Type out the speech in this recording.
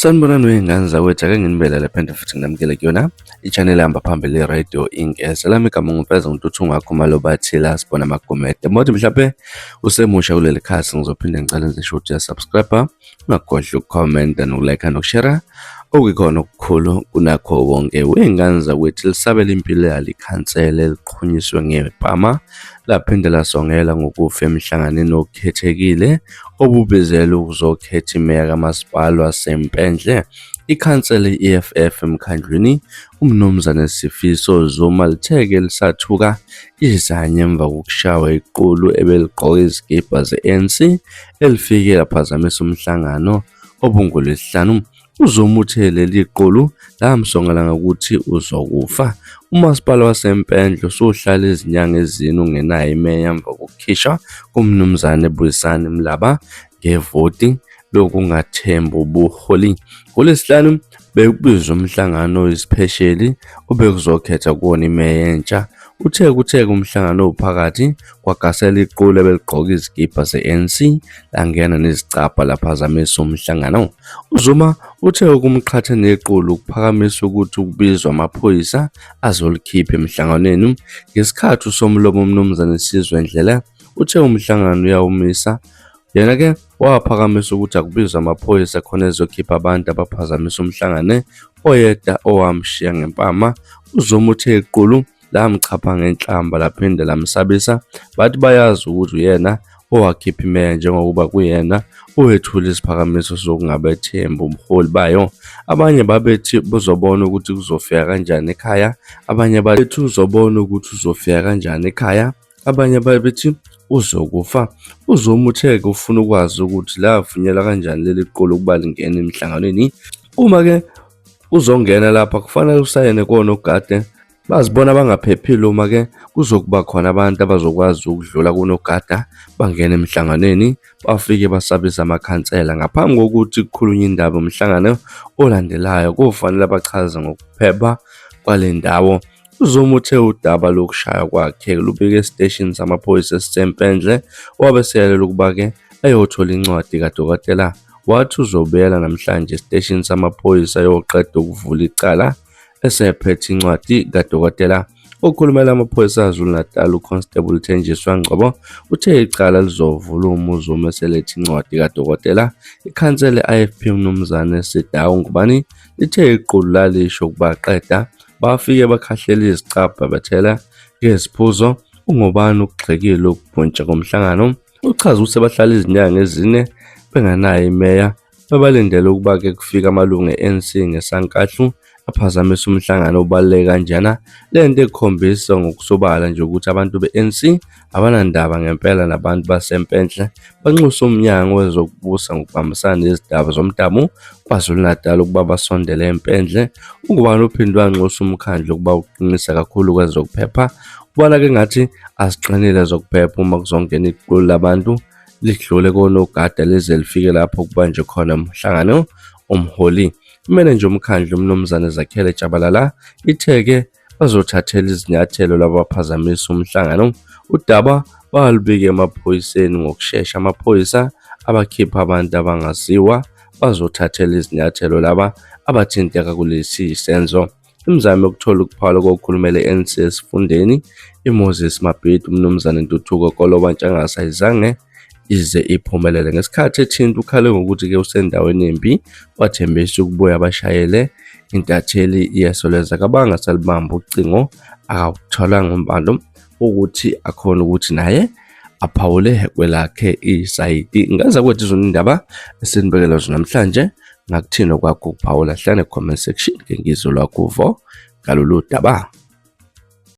Sanibonani wey'ngane zakwethu, ake nginibelele phinde futhi nginamukele kuyona i-channel ehamba phambili i-Radio Ingeze. Lami igama nguMfeza Ntuthunga Khumalo bathi la sibona amagumede. Modi mhlampe usemusha kuleli khasi ngizophinde ngicela nje ukuthi uyasubscribe, ungakhohlwa ukukhomenta nokulike nokushare okuyikhona okukhulu kunakho konke. Wey'ngane zakwethu lisabela impilo yalo ikhansela eliqhunyiswe ngepama laphinde lasongela ngokufa emhlanganweni okhethekile obubizelwe ukuzokhetha imeya kamasipala waseMpendle. Ikhansela i-EFF emkhandlwini uMnumzane Sifiso Zuma litheke lisathuka izanya emva kokushawa iqulu ebeligqoke izikibha ze-ANC elifike laphazamisa umhlangano obungoLwesihlanu. UZuma uthe leli qulu lamsongela ngokuthi uzokufa. UMasipala waseMpendle usuhlale izinyanga ezine ungenayo imeya emva kokukhishwa kuMnumzane Buyisani Mlaba ngevoti lokungathembi ubuholi. NgoLwesihlanu bekubizwe umhlangano oyisiphesheli obekuzokhetha kuwona imeya entsha. Uthe kuthe kumhlangano ophakathi kwagasela iqulu ebeligqoke izikibha ze-ANC langena nezicabha laphazamisa umhlangano. UZuma uthe ukumqhatha nequlu kuphakamisa ukuthi ukubizwa amaphoyisa azolikhipha emhlanganweni. Ngesikhathi uSomlomo uMnumzane Sizwe Ndlela uthe umhlangano uyawumisa. Yena-ke waphakamisa ukuthi akubizwe amaphoyisa khona ezokhipha abantu abaphazamisa umhlangano oyedwa owamshiya ngempama. UZuma uthe iqulu lamchapha ngenhlamba laphinde lamsabisa bathi bayazi ukuthi uyena owakhipha imeya njengokuba kuyena owethula isiphakamiso sokungabethembi ubuholi bayo. Abanye babethi buzobona ukuthi kuzofika kanjani ekhaya, abanye babethi uzobona ukuthi uzofika kanjani ekhaya, abanye babethi uzokufa. UZuma uthe-ke ufuna ukwazi ukuthi lavunyelwa kanjani leli qulu ukuba lingene emhlanganweni. Uma-ke uzongena lapha kufanele usayine konogada Bazibona bangaphephile uma-ke kuzokuba khona abantu abazokwazi ukudlula kunogada bangene emhlanganweni bafike basabise amakhansela. Ngaphambi kokuthi kukhulunywe indaba yomhlangano olandelayo kofanele bachaze ngokuphepha kwale ndawo. UZuma uthe udaba lokushaywa kwakhe lubike esiteshini samaphoyisa esiseMpendle wabe eseyalelwa ukuba-ke ayothola incwadi kadokotela. Wathi uzobuyela namhlanje esiteshini samaphoyisa ayoqeda ukuvula icala esephethe incwadi kadokotela. Okhulumela amaphoyisa KwaZulu-Natal uConstable Thenjiswa Ngcobo uthe icala lizovulwa uma uZuma eselethe incwadi kadokotela. Ikhansela le-IFP uMnumzane Sidawu Ngubane lithe iqulu lalisho ukubaqeda bafike bakhahlela izicabha bethela ngeziphuzo. UNgubane ukugxekile ukubhuntsha komhlangano. Uchaze ukuthi sebahlale izinyanga ezine bengenayo imeya Babalindele ukuba-ke kufike amalungu e-ANC ngesankahlu aphazamise umhlangano obaluleke kanjena. Le nto ikhombisa ngokusobala nje ukuthi abantu be-ANC abanandaba ngempela nabantu baseMpenhle. Banxusa uMnyango wezokuBusa ngokuBambisana nezindaba zoMdabu KwaZulu-Natal ukuba basondele eMpendle. UNgubane uphinde wanxusa umkhandlu ukuba uqinise kakhulu kwezokuphepha. Ubona-ke ngathi aziqinile ezokuphepha uma kuzongena iqulu labantu lidlule konogada lize lifike lapho kubanjwe khona umhlangano umholi. Imenenja yomkhandlu uMnumzane Zakhele Tshabalala ithe-ke bazothathela izinyathelo labaphazamisa umhlangano. Udaba balubike emaphoyiseni ngokushesha. Amaphoyisa abakhipha abantu abangaziwa bazothathela izinyathelo laba abathinteka kulesi senzo. Imizamo yokuthola ukuphawula kokhulumela i-ANC esifundeni iMoses Mabhida uMnumzane Ntuthuko Koloba Ntshangase ayizange ize iphumelele. Ngesikhathi ethinta ukhale ngokuthi-ke usendaweni embi wathembisa ukubuya abashayele intatheli yeSolezwe akabanga salibamba ucingo akawutholanga umbhalo ukuthi akhona ukuthi naye aphawule kwelakhe isayidi. Ngaza kwethu zona indaba esinibekela zona namhlanje ngakuthini okwakho ukuphawula hlane comment section ke ngizwe lwakho uvo ngalolu daba.